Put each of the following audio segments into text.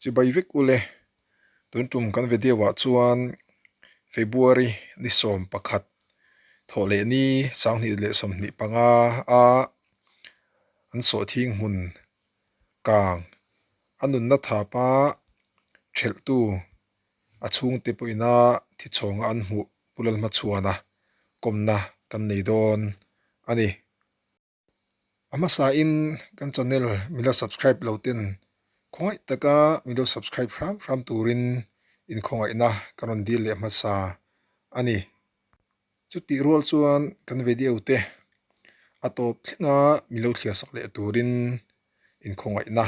Chibai vek ule, tun tum kan video ah chuan February ni 11 thawh leh ni 2025 a an sawhthing hmun kang a nunna thapa thelhtu a chhungte pawhina thichhawnga an hmuh Pu Lalhmachhuana kawmna kan nei dawn a ni. A hmasain kan channel min lo subscribe lo ten khawngaih taka min lo subscribe hram hram turin inkhawngaihna ka rawn dil leh hmasa a ni. Chutih rual chuan kan video te a tawp thlenga min lo thliar sak leh turin inkhawngaihna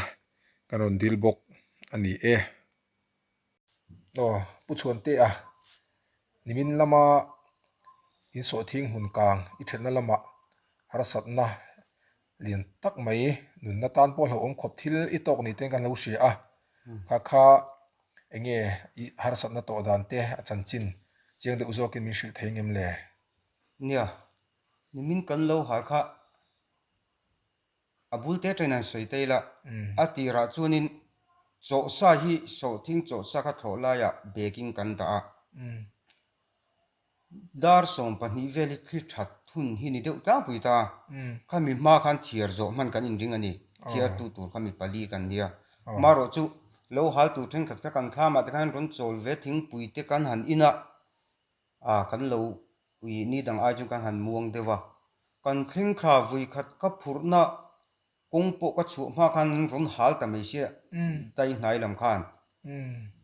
kan rawn dil bawk a ni e. Aw Pu Chhuantea nimin lama in sawhthing hmun kang i thenna lamah harsatna lian tak mai nunna tan pawh hlauhawm khawp thil i tawk ni ten kan lo hria a, kha kha eng nge i harsatna tawh dan te a chanchin chiang deuh zawkin min hrilh thei ngem le? Nia, nimin kan lo har kha A bul te ṭain an sawi ta ila, a tirah chuanin chawhsa hi sawhthing chawhsa kha thlawh laiah bag-in kan dah a. Dar 12 vel hi thli that hun hi ni deuh tlangpui ta. Khami hma khan thiar zawh hman kan inring a ni. Thiartu tur kha mi pali kan nia. Marawh chu lo hal tur thenkhat kha kan thlamah te khan rawn chawl ve thingpui te kan han in a. A kan lo ui ni dang ai chuan kan han muang deuh a, kan thleng thla vui khat ka phurhna kawng pawh ka chhuah hma khan an rawn hal ta mai sia dai hnai lam khan.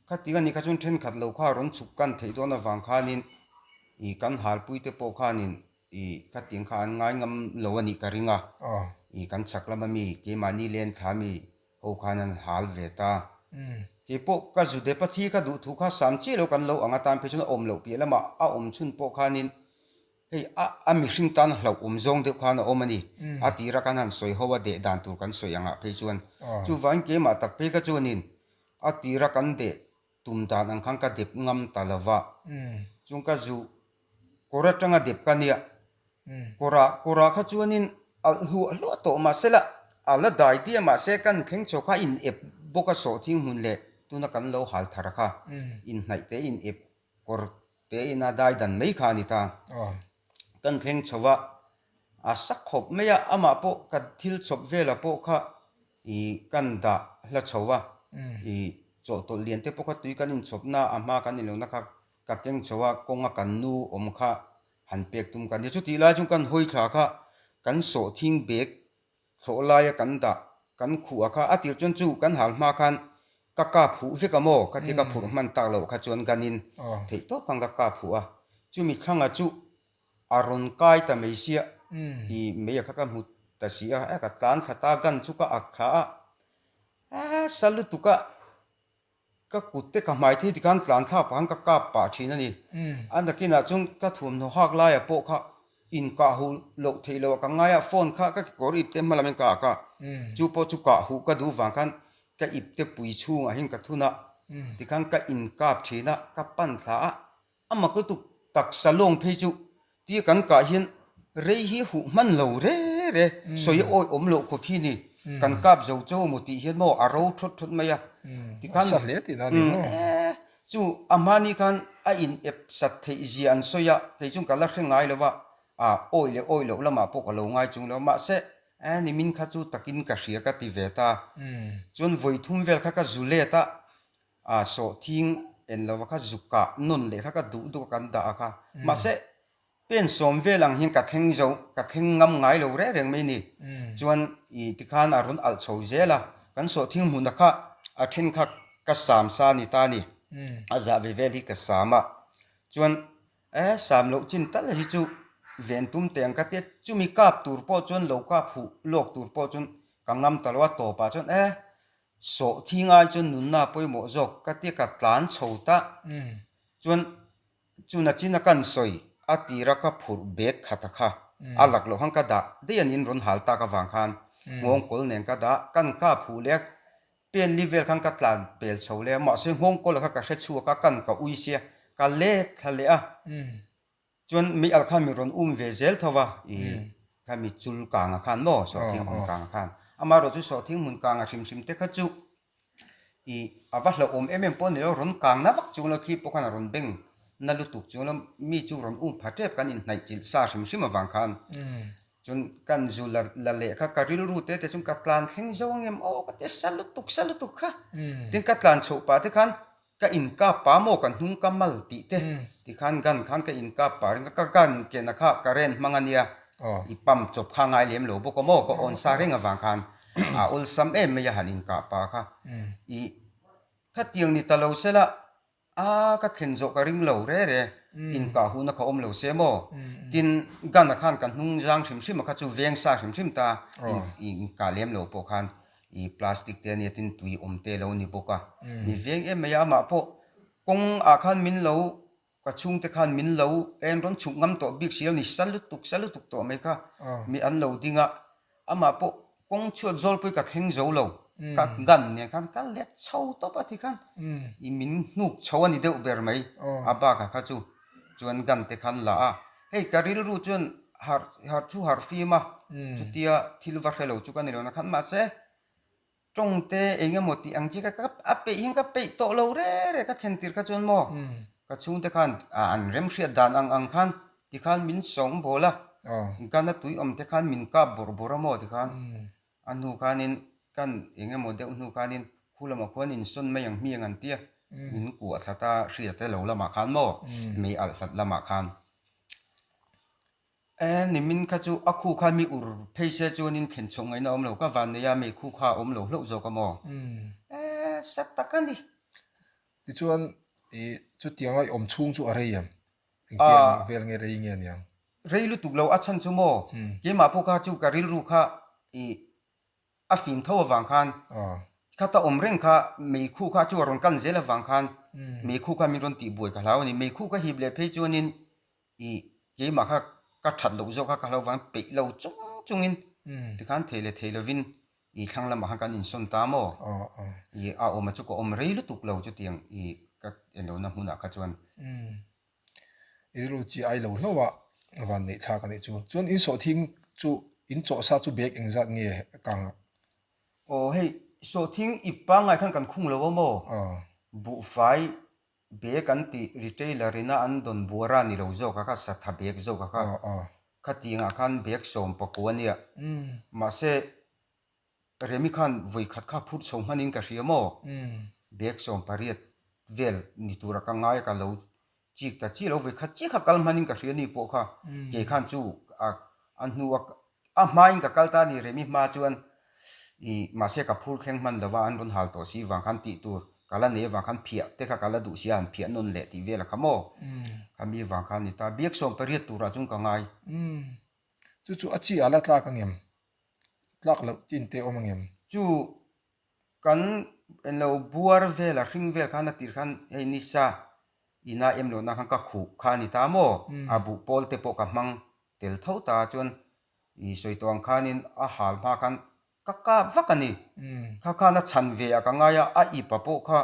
Khati a nih kha chuan thenkhat lo kha rawn chhuk kan theih dawn avang khanin ih kan halpui te pawh khanin ih khatiang kha an ngai ngam lo a nih ka ring a, ih kan chhak lama mi keimahni len thla mi Ho khan an hal ve ta. Kei pawh ka zu depa thi ka duh thu kha sam chiah lo kan lo ang atan phei chuan a awm loh piah lamah a awm chhun pawh khanin hei a a mihring tan hlauh awm zawng deuh khan a awm a ni. A tira kan han sawi ho a deh dan tur kan sawi angah phei chuan chuvangin keimah tak phei kha chuanin a tira kan deh tum dan ang khan ka dep ngam ta lova chung ka zu kawr atanga dep ka nia Kawrah kawrah kha chuanin alh hluah hluah tawh mahse la a la dai diah mahse kan thleng chho kha in ep bawk a sawhthing hmun leh tuna kan lo hal thar kha inhnaih te in ep kawr te in a dai dan mai kha a ni ta. Kan thleng chho a, a sak khawp mai a, amah pawh ka thil chhawp velah pawh kha ih kan dah hla chho a, ih chawhtawlh lian te pawh kha tui kan inchhawpna a hma kan inlohna kha ka keng chho a, kawnga kan nu awm kha han pek tum kan nia. Chutih lai chuan kan hawi thla kha kan sawhthing bag thlawh laia kan dah kan khuh a kha a tir chuan chu kan hal hma khan ka kap huh vek a maw ka ti ka phurh hman tak loh kha chuan ganin theih tawp khan ka kap huh a. Chumi thlanga chu a rawn kai ta mai sia ti mai a kha ka hmu ta si a, ka tlan thla ta gan chu ka ak thla a, sa lutuk a. Ka kut te ka hmai thei tikhan tlan thlak pah khan ka kap pah thin a ni. A nakinah chuan ka thuamhnaw hak laiah pawh kha inkah huh loh theih loh ah ka ngai a, phone kha ka kekawr ip te hma lam in ka ak a, chu pawh chu kah huh ka duh vang khan ka ip te pui chhungah hian ka thun a, tikhan ka inkap thin a, ka pan thla a, A mak lutuk taksa lawng phei chu tia kan kah hian rei hi huh hman lo re re, sawi a awi awm loh khawp hi ni, kan kap zo cho maw tih hian maw a ro thawt thawt mai a, tikhan e chu a hmani khan a in ep sat theih zia an sawi a, kei chuan ka la hre ngai lo va, a awi leh awi loh lamah pawh ka lo ngai chung lo, mahse e nimin kha chu takin ka hria ka ti ve ta, chuan vawi thum vel kha ka zu let a, A sawhthing en lova kha zuk kah nawn leh kha ka duh duk a kan dah a kha. Mahse, pen sawm vel ang hian ka thleng zo, ka thleng ngam ngai lo reng reng mai ni. Chuan i tikhan a rawn alh chho zel a, kan sawhthing hmunah kha a then kha ka sam sa a ni ta a ni. A zah ve vel hi ka sam a. Chuan e sam loh chin tal hi chu ven tum teh ang ka tia, chumi kap tur pawh chuan lo kap huh lawk tur pawh chuan ka ngam ta lo a, tawpah chuan e Sawhthing ai chuan nunna pawimawh zawk ka tia ka tlan chho ta. Chuan chuna china kan sawi a tira ka phurh bag khat a kha a lak loh khan ka dah daih a niin rawn hal tak avang khan nghawngkawl nen ka dah kan kap huh leh a pen li vel khan ka tlan pel chho leh a mahse nghawngkawl kha ka hre chhuak a kan ka ui sia ka let thla leh a. Chuan mi al khan mi rawn um ve zel tho va, i kha mi chul kanga khan maw, sawhthing hmun kanga khan. Amaherawhchu sawhthing hmun kanga hrim hrim te kha chu I a va hlauhawm em em pawh a ni lo, rawn kang na vak chung lo khi pawh khan a rawn beng na lutuk chung lo, mi chu rawn um pha tep kan inhnaih chilh sa hrim hrim avang khan chuan kan zu la la leh kha ka rilru te te chuan ka tlan thleng zo ang em aw ka ti sa lutuk sa lutuk kha tin ka tlan chhoh pah te khan ka inkap pa maw ka hnung ka mal tih te tikhan gun khan ka inkap pah reng a ka gun kena kha current hmang a nia i pump chawp kha a ngai lem lo bawk a maw ka awn sa reng avang khan a awlsam em mai a han inkah pah kha i khatiang ni ta lo se la a ka thlen zawh ka ring lo re re inkah hun a kha awm lo se maw tin gun ah khan ka hnung zang hrim hrim a kha chu veng sa hrim hrim ta inkah lem lo pawh khan i plastic te ania tin tui awm te lo ni bawk a mi veng em mai a amah pawh kawng ah khan min lo ka chhungte khan min lo en rawn chhuk ngam tawh bik si lo ni sa lutuk sa lutuk tawh mai kha mi an lo ding a amah pawh kawng chhuat zawlpui ka thleng zo lo ka gun nen khan ka let chho tawp a ti khan i min hnuk chho a ni deuh ber mai a bakah kha chu chuan gun te khan la a hei ka rilru chuan harh harh thu harh fim a chutia thil va hre lo chu ka ni lo na khan mahse tawng te eng emaw tih ang chi kha ka a peih hian ka peih tawh lo re re ka thlen tir kha chuan maw ka chhungte khan an remhriat dan ang ang khan tikhan min sawng bawl a gun a tui awm te khan min kap bawrh bawrh a maw tikhan A hnu khanin kan eng emaw deuh hnu khanin khu lamah khuan insawn mai ang hmiang an tia, in kuah thlat a hriat e lo lamah khan maw, mei alh hlat lamah khan. E nimin kha chu a khu khan mi ur phei se chuanin thlen chhoh ngaihna a awm lo, ka van nei a mei khu kha a awm lo hlauh zawk a maw? E sa tak a ni. Tichuan i chutianga i awm chhung chu a rei em? Engtia ang vel nge rei nge aniang? Rei lutuk lo a chhan chu maw? Keimah pawh kha chu ka rilru kha i a fim tho avang khan khata awm reng kha meikhu kha chu a rawn kan zel avang khan meikhu kha min rawn tih buai ka hlau a ni. Meikhu ka hip leh phei chuanin i keimah kha ka that loh zawk kha ka hlau vang peih lo chung chungin tikhan thei leh thei lovin i thlang lamah khan kan insawn ta maw? I a awm a chu ka awm rei lutuk lo chutiang i ka en lohna hmunah kha chuan. I rilru chi ai lo hlauh a van neih thlak a nih chu. Chuan in sawhthing chu in chawhsa chu bag engzat nge kang? Aw hei sawhthing ip pangngai khan kan khung lo a maw? Buhfai bag an tih retailer ina an dawn buara ni lo zawk a kha satha bag zawk a kha. Khatiangah khan bag sawm pakua a nia. Mahse Remi khan vawi khat kha phur chho hmanin ka hria maw? Bag 18 vel ni tura ka ngai a ka lo chik ta chiah lo, vawi khat chiah kha kal hmanin ka hria ni pawh kha kei khan chu a a hnu a a hmain ka kal ta a ni Remi hma chuan ih mahse ka phur thleng hman lova an rawn hal tawh si vang khan tih tur ka la nei avang khan phiah te kha ka la duh sia han phiah nawn leh tih vel a kha maw? Khami vang khan ni ta, bag 18 turah chuan ka ngai. Chu chu a chi a la tlak angem? Tlak loh chin te awm angem? Chu kan englo buar vel a hring vel khan a tir khan hei nisa ina em lohna khan ka khuh kha a ni ta maw? A buh pawl te pawh ka hmang tel tho ta chuan i sawi tawh ang khanin a hal hma khan ka kap vak a ni. Kha khan a chhan ve ah ka ngai a, a ipa pawh kha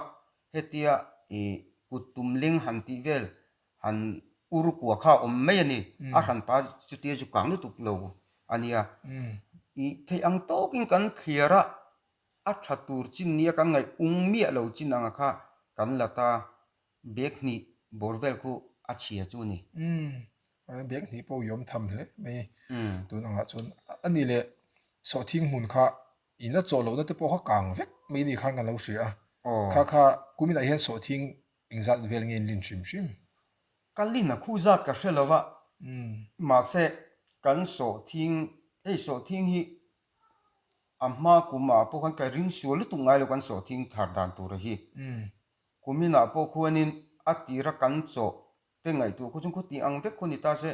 hetia i kut tum ling han tih vel han ur kua kha a awm mai a ni. A hranpa chutia zu kang lutuk lo a nia. I theih ang tawkin kan thliar a, a tha tur chin nia kan ngaih ung miah lo chin anga kha kan la ta bag hnih bawr vel khu a chhia chu a ni. Bag hnih pawh i awm tham hle mai tun angah chuan a ni leh sawhthing hmun kha in a chawh lohna te pawh kha kang vek mai ni khan kan lo hria a. Kha kha kuminah hian sawhthing Engzat vel nge in lin hrim hrim? Ka lin a khu zat ka hre lo va, mahse kan sawhthing, hei sawhthing hi a hma kum ah pawh khan ka ring sual lutuk ngai lo kan sawhthing thar dan tur hi. Kumin ah pawh khuanin a tira kan chawh te ngaihtuah khu chung khaw tih ang vek khu ni ta se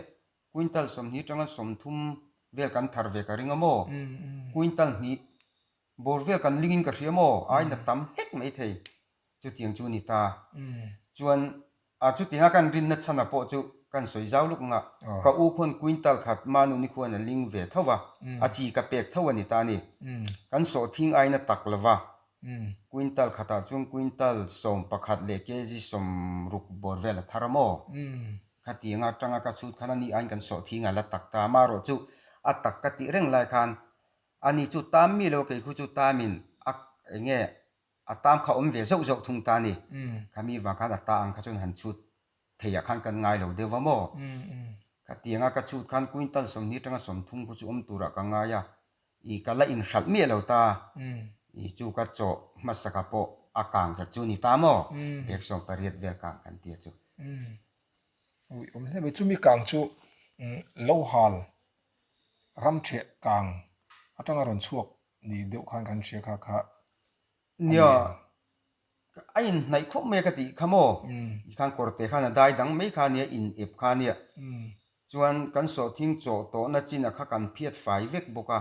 quintal 20 atanga 30 vel kan thar ve ka ring a maw? Quintal hnih bawr vel kan ling in ka hria maw? Aina tam hlek mai thei. Chutiang chu ni ta. Chuan a chutianga kan rinna chhana pawh chu kan sawi zau luk anga ka u khuan quintal khat Manuni khuan a ling ve tho va, a chi ka pek tho a ni ta a ni. Kan sawhthing aina tak lo va, quintal khatah chuan quintal 11 leh kg 60 bawr vel a thar a maw? Khatianga atanga ka chhut khan a ni aiin kan sawhthing a la tak ta. Amaherawh chu a tak ka tih reng lai khan ani chu tam mi lo, kei khu chu tamin a eng nge. A tam kha awm ve zauh zauh thung ta a ni. Khami vang khan a ta ang kha chuan han chhut theiah khan kan ngai lo deuh va maw? Khatianga ka chhut khan quintal 20 atanga 30 khu chu awm turah ka ngai a, i ka la inhralh miah lo ta. I chu ka chawh hmasaka pawh a kang ta chu ni ta maw? Bag 18 vel kang kan tia chu. Ui awm hle mai. Chumi kang chu lo hal ram theh kang atanga rawn chhuak ni deuh khan kan hria kha kha a ni Nia, em? a inhnaih khawp mai a ka tih kha maw? I khan kawrte khan a dai dang mai kha nia, in ep kha nia. Chuan kan sawhthing chawh tawhna chin a kha kan phiat fai vek bawk a.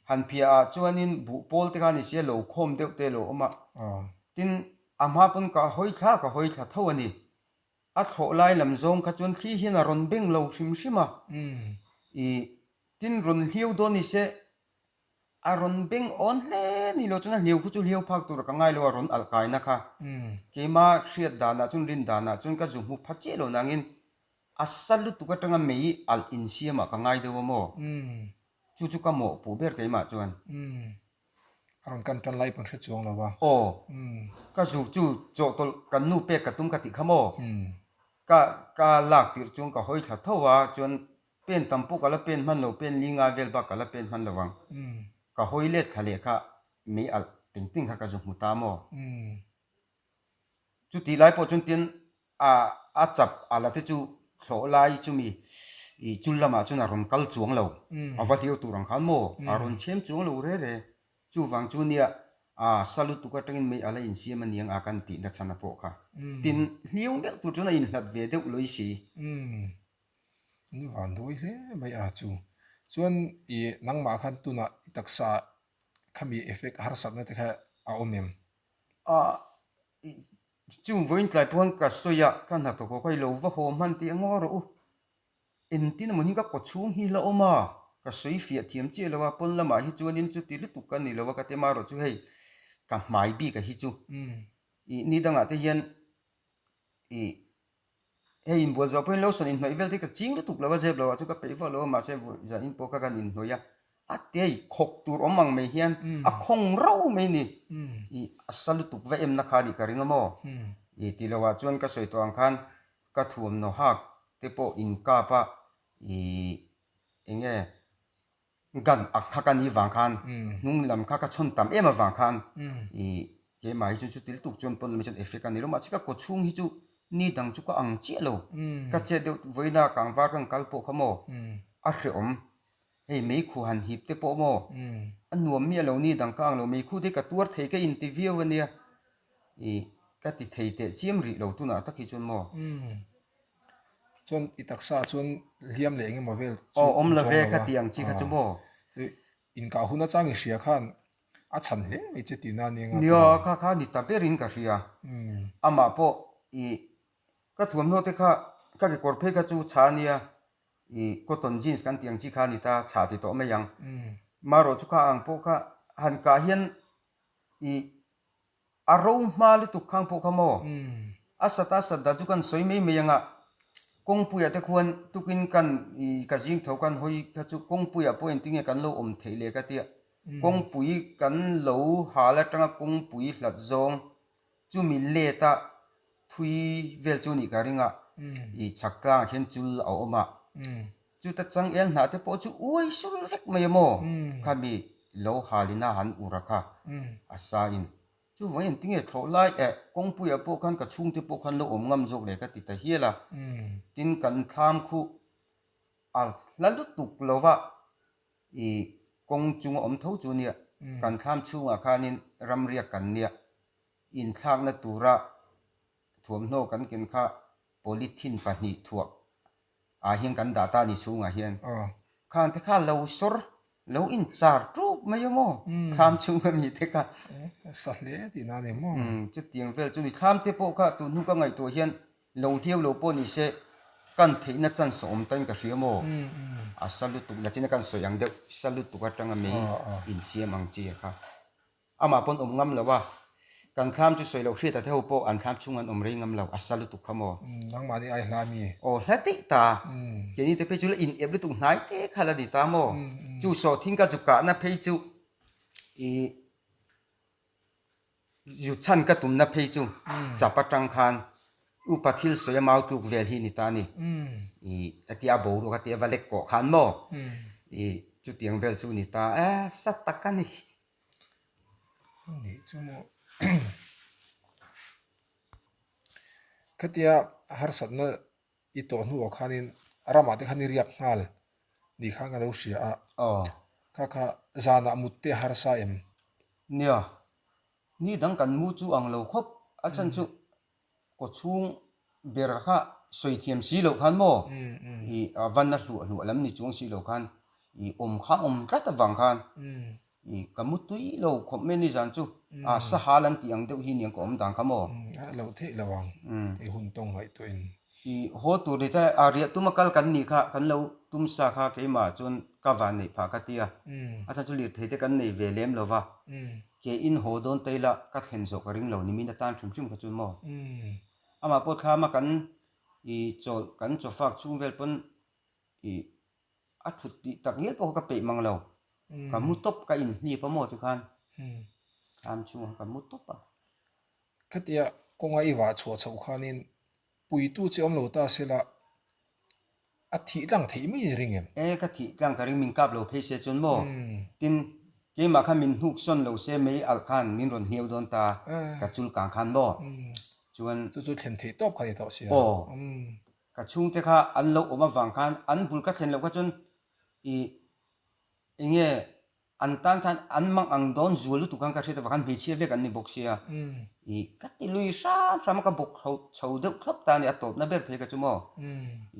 Han phiah ah chuanin buh pawl te kha ni sia lo khawm deuh te lo awm a. Tin, a hma pawn ka hawi thla ka hawi thla tho a ni. A thlawh lai lam zawng kha chuan thli hian a rawn beng lo hrim hrim a. I tin rawn hliau dawn ni se A rawn beng awn hle ni lo chuan a hliau khu chu hliau phak tur ka ngai lo a rawn alh kaina kha. Keima hriat danah chuan rin danah chuan ka zu hmu pha chiah lo nangin a sa lutuk atanga mei alh insiamah ka ngai deuh a maw? Chu chu ka mawhpuh ber keimah chuan. A rawn kan tan lai pawn hre chuang lo a. Aw. Ka zu chu chawhtawlh kan nu pek ka tum ka tih kha maw? Ka ka lak tirh chuan ka hawi thla tho a chuan Pen tam pawh ka la pen hman lo, pen li nga vel bak ka la pen hman lo ang. Ka hawi let thla leh kha mei alh ting ting kha ka zu hmu ta maw? Chutih lai pawh chuan tin a a chap a la te chu thlawh lai chumi ih chul lamah chuan a rawn kal chuang lo, a va hliau tur ang khan maw? A rawn chhem chuang lo re re. Chuvang chu nia a sa lutuk atangin mei a la insiam a niang a kan tihna chhan a pawh kha. Tin hliau meuh tur chuan a inhlat ve deuh lawih si. An van dawi hle mai a chu. Chuan i nangmah khan tunah i taksa khami effect harsatna te kha a awm em? A chung vawiin tlai pawh hian ka sawi a, ka hnathawk haw kha i lo va haw hman tih a ngaw rawh u. Engtin emaw hi ka kaw chhung hi la awm a, ka sawi fiah thiam chiah lo a, pawn lamah hi chuanin chuti lutuk ka ni lo a ka ti amaherawh chu hei ka hmai bik a hi chu i ni dangah te hian i Hei inbual zawh pawhin lotion inhnawih vel te ka ching lutuk lo a, zep lo ah chu ka peih vak lo a, mahse zan in pawh kha kan inhnawih a, a te i khawk tur awm ang mai hian a khawng rauh mai ni, i a sa lutuk va emna kha nih ka ring a maw? I ti lo ah chuan ka sawi tawh ang khan ka thuamhnaw hak te pawh inkap a, i enge Gun ak kha ka ni vang khan hnung lam kha ka chhawn tam em avang khan i keimah hi chu chuti lutuk chuan pawn lam hi chuan effect a ni lo mahse ka kaw chhung hi chu ni dang chu ka ang chiah lo ka chet deuh vawiina kangvar kan kal pawh kha maw a hrehawm hei meikhu han hip te pawh maw a nuam miah lo ni dang ka ang lo meikhu te hi ka tuar thei ka inti viau ania i ka ti thei teh chiam rih lo tunah tak hi chuan maw. Chuan i taksa ah chuan hliam leh engemaw vel chu Aw awm love kha ti ang chi kha chu maw. Chu inkah hun atang i hria khan a chhan hle mai che tihna ania nga Nia kha kha ni ta berin ka hria. Amah pawh i ka thuamhnaw te kha ka kekawr phei kha chu chha ania i cotton jeans kan tih ang chi kha a ni ta chhah ti tawh mai ang. Marawh chu kha ang pawh kha han kah hian i A ro hma lutuk khang pawh kha maw? A sat a sat dan chu kan sawi mai mai ang a, kawngpuiah te khuan tukin kan i ka zing tho kan hawi kha chu kawngpuiah pawh engtin nge kan lo awm theih le ka tia, kawngpui kan lo hal atanga kawngpui hlat zawng chumi let a thui vel chu nih ka ring a, i chhak tlangah khian chul a awm a, chuta changel hnah te pawh chu uai sul vek mai a maw? Khami lo halin a han ur a kha a sa in chuvang engtin nge thlawh lai eh kawngpuiah pawh khan ka chhungte pawh khan lo awm ngam zawk leh ka ti ta hial a, tin kan thlam khu a hla lutuk lo va i kawng chunga awm tho chu nia kan thlam chhungah khanin ramriak kan nia inthlakna tura thuamhnaw kan ken kha polythene pahnih thuah ah hian kan dah ta a ni chhungah hian khan te kha lo sawr lo in char tuk mai a maw thlam chhung a mi te kha sa hle tih na a ni maw chutiang vel chu ni thlam te pawh kha tun hnu ka ngaihtuah hian lo hliau lo pawh ni se kan theihna chance a awm tain ka hria maw a sa lutuk na chin a kan sawi ang deuh sa lutuk atanga mei insiam ang chi a kha. Amah pawn awm ngam lo a, kan thlam chu sawi loh hriat a te ho pawh an thlam chhung an awm rei ngam lo, a sa lutuk kha maw? Nangmahni ai hla mi? Aw hla daih ta, keini te phei chu la in ep lutuk hnai te kha la ni ta maw? Chu sawhthing ka zu kahna phei chu ih. Zu chhan ka tumna phei chu chap atang khan upa thil sawi a mau tluk vel hi ni ta a ni. Ih a tia boruak a tia va lek kawh khan maw? Ih chutiang vel chu ni ta e sa tak a ni. Nih chu maw? Khatia harsatna i tawh hnuah khanin ramah te khan i riak nghal ni khan ka lo hria a. Aw. Kha kha zanah mut te a harsa em? Nia, ni dang kan mu chu ang lo khawp, a chhan chu kaw chhung ber kha sawi thiam si loh khan maw i a van a hluah hluah lam ni chuang si loh khan i awm kha awm tlat avang khan I ka mu tui lo khawp mai ni zan chu a sahal an tih ang deuh hi niang ka awm dan kha maw? A lo theih lo ang i hun tawng ngaihtuah in. I haw tur ni ta a riah tuma kal kan nih kha kan lo tum sa kha keimah chuan ka van neih phah ka tia a chhan chu lirthei te kan nei ve lem lo va ke in haw dawn ta ila ka thlen zawh ka ring lo ni min atan hrim hrim kha chuan maw? Amah pawh thlama kan i chawlh kan chawfak chhung vel pawn i A thut tih tak ngial pawh kha ka peih mang lo. Ka mu tawp ka inhnip a maw tikhan thlam chhungah ka mu tawp a. Khatia kawnga i vah chhuah chhoh khanin puitu che awm lo ta sela a thih tlang theih mai i ring em? E ka thih tlang ka ring min kap lo phei se chuan maw? Tin, keimah khan min hnuk sawn lo se mei alh khan min rawn hniau dawn ta ka chul kang khan maw? Chuan. Chu chu thlen theih tawp kha ni tawh sia. Aw. Ka chhungte kha an lo awm avang khan an bul ka thlen loh kha chuan i enge an tan khan an mang ang dawn zual lutuk khan ka hriat avang khan hmeichhia vek an ni bawk sia i ka ti lui hram hram a ka bawk chho chho deuh thlawp ta a ni a tawpna ber phei kha chu maw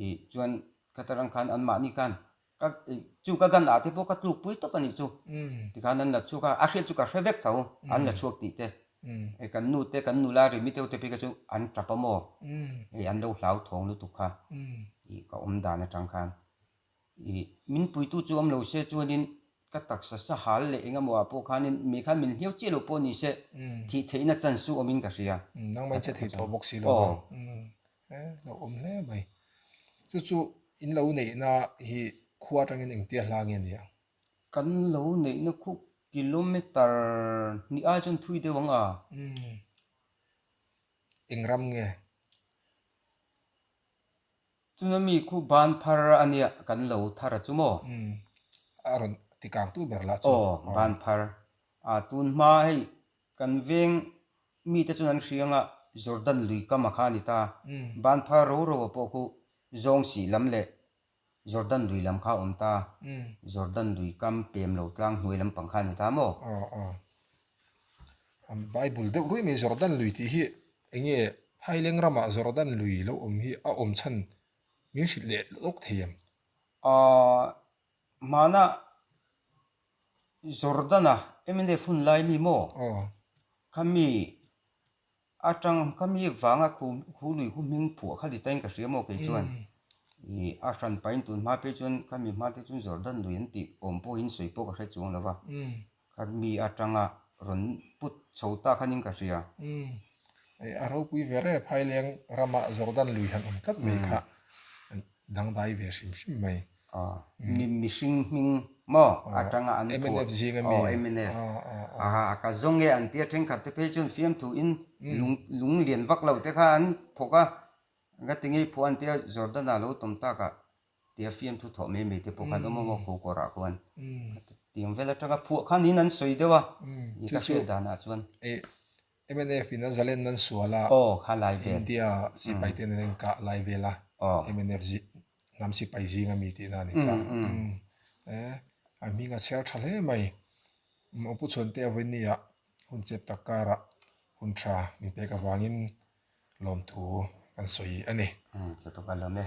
i chuan ka tarang khan anmahni khan Ka chu ka gun ah te pawh ka tluk pui tawp a nih chu. Tikhan an la chhuak a, a hriat chu ka hre vek tho, an la chhuak tih te. Hei kan nu te, kan nula rimi deuh te phei kha chu an tap a maw? Hei an lo hlau thawng lutuk kha ih ka awm dan atang khan. Ih min puitu chu awm lo se chuanin ka taksa sahal leh eng emaw ah pawh khanin mi khan min hliau chiah lo pawh ni se thih theihna chance chu awmin ka hria. Nangmah in che thei tawh bawk si lo va. Lo awm hle mai. Chu chu in lo neihna hi khua atangin engtia hla nge ni ang? Kan lo neihna khu kilometer hnih ai chuan thui deuh ang a. Umm. Eng ram nge? Chuna mi khu ban phar a nia kan lo thar a chu maw? Umm. A rawn tikangtu ber lah chu. Aw, ban phar. A tun hma hei kan veng Mite chuan an hriang a, Jordan lui kam a kha a ni ta. Ban phar ro ro a pawh khu zawng sih lam leh Jordan lui lam kha a awm ta. Jordan lui kam pem lo tlang hnuai lampang kha a ni ta maw? Aw aw. Bible deuh ruih mai Jordan lui tih hi eng nge Phaileng ramah Jordan lui lo awm hi a awm chhan min hrilh leh lawk thei em? Aw hmana Jordan-a mnf hun lai mi maw? Aw. Khami atang khami vanga khu khu lui khu hming phuah kha ti tain ka hria maw kei chuan. Ih a hran pahin tun hma phei chuan khami hma te chuan Jordan lui an tih awm pawhin sawi pawh ka hre chuang lo va. Khami atanga rawn put chho ta khanin ka hria. A ropui ve reng a Phaileng ramah Jordan lui han awm tlat mai kha dangdai ve hrim hrim mai. Mi mihring hming maw atanga an phuah. Mnf zing ami. Aw mnf. Aha ka zawng e an tia thenkhat te phei chuan fiamthu in lung lung lian vak lo te kha an phawk a. Ka ti ngei phuah an tia Jordan ah lo tawm tak ah tia fiamthu thawh mai mai te pawh khan awm awm a kho kawrah khuan. Tiang vel atanga phuah khan in an sawi deuh a. Ka hriat danah chuan. Mnf in a zalen nan sual a, India sipai te nen an inkah lai vel a, mnf hnam sipai zing a mi tihna a ni ta. A hming a chhiar tha hle mai. Pu Chhuante a vawinia hun chep tak karah hun tha min pek avangin lawmthu kan sawi a ni. Ka lawm e.